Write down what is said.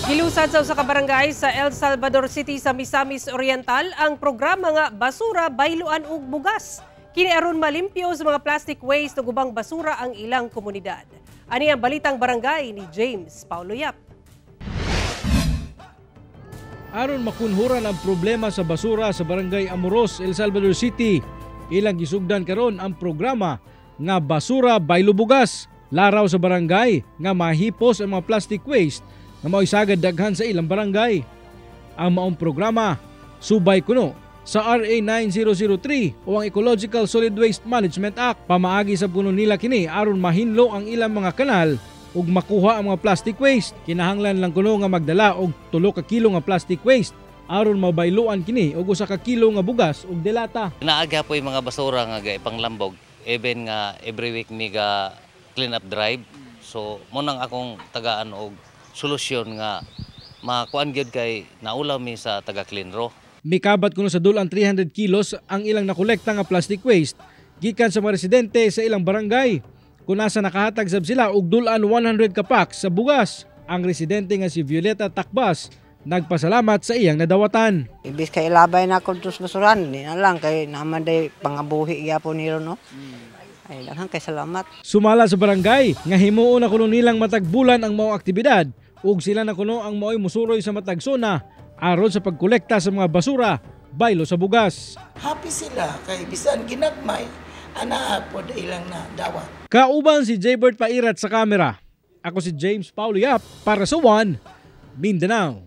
Gilusad sa usa ka barangay sa El Salvador City sa Misamis Oriental ang programa nga Basura Bayloan og Bugas. Kini aron malimpyo sa mga plastic waste ug ubang basura ang ilang komunidad. Ani ang Balitang Barangay ni James Paulo Yap. Aron makunhuran ang problema sa basura sa Barangay Amoros, El Salvador City, ilang gisugdan karon ang programa nga Basura Baylo Bugas. Laraw sa barangay nga mahipos ang mga plastic waste nga mao'y sagad daghan sa ilang barangay. Ang maong programa subay kuno sa RA 9003 o ang Ecological Solid Waste Management Act. Pamaagi sa kuno nila kini aron mahinlo ang ilang mga kanal ug makuha ang mga plastic waste. Kinahanglan lang kuno nga magdala og 3 ka kilo nga plastic waste aron mabayloan kini og 1 ka kilo nga bugas ug delata. Naa gyapon yung mga basura nga ipanglambog, even nga every week mi ga clean up drive. So mao nang akong tagaan og solusyon nga makuan gyud kay naulaw mi sa taga cleanro. Mikabat kuno sa dulang 300 kilos ang ilang nakolekta nga plastic waste gikan sa mga residente sa ilang barangay. Kung asa nakahatag sab sila og dulan 100 ka packs sa bugas. Ang residente nga si Violeta Takbas nagpasalamat sa iyang nadawatan. Ibis kay ilabay na ko sa basuran, di na lang kay naman day pangabuhi gyapon niro, no. Ay, daghan kay salamat. Sumala sa barangay nga himuon na kuno nilang matag bulan ang maong aktibidad ug sila na kuno ang mao'y musuroy sa matag zona aron sa pagkolekta sa mga basura baylo sa bugas. Happy sila kay bisan ginagmay anaa pod ilang na dawat. Kauban si Jaybert Pairat sa kamera. Ako si James Paulo Yap para sa One Mindanao.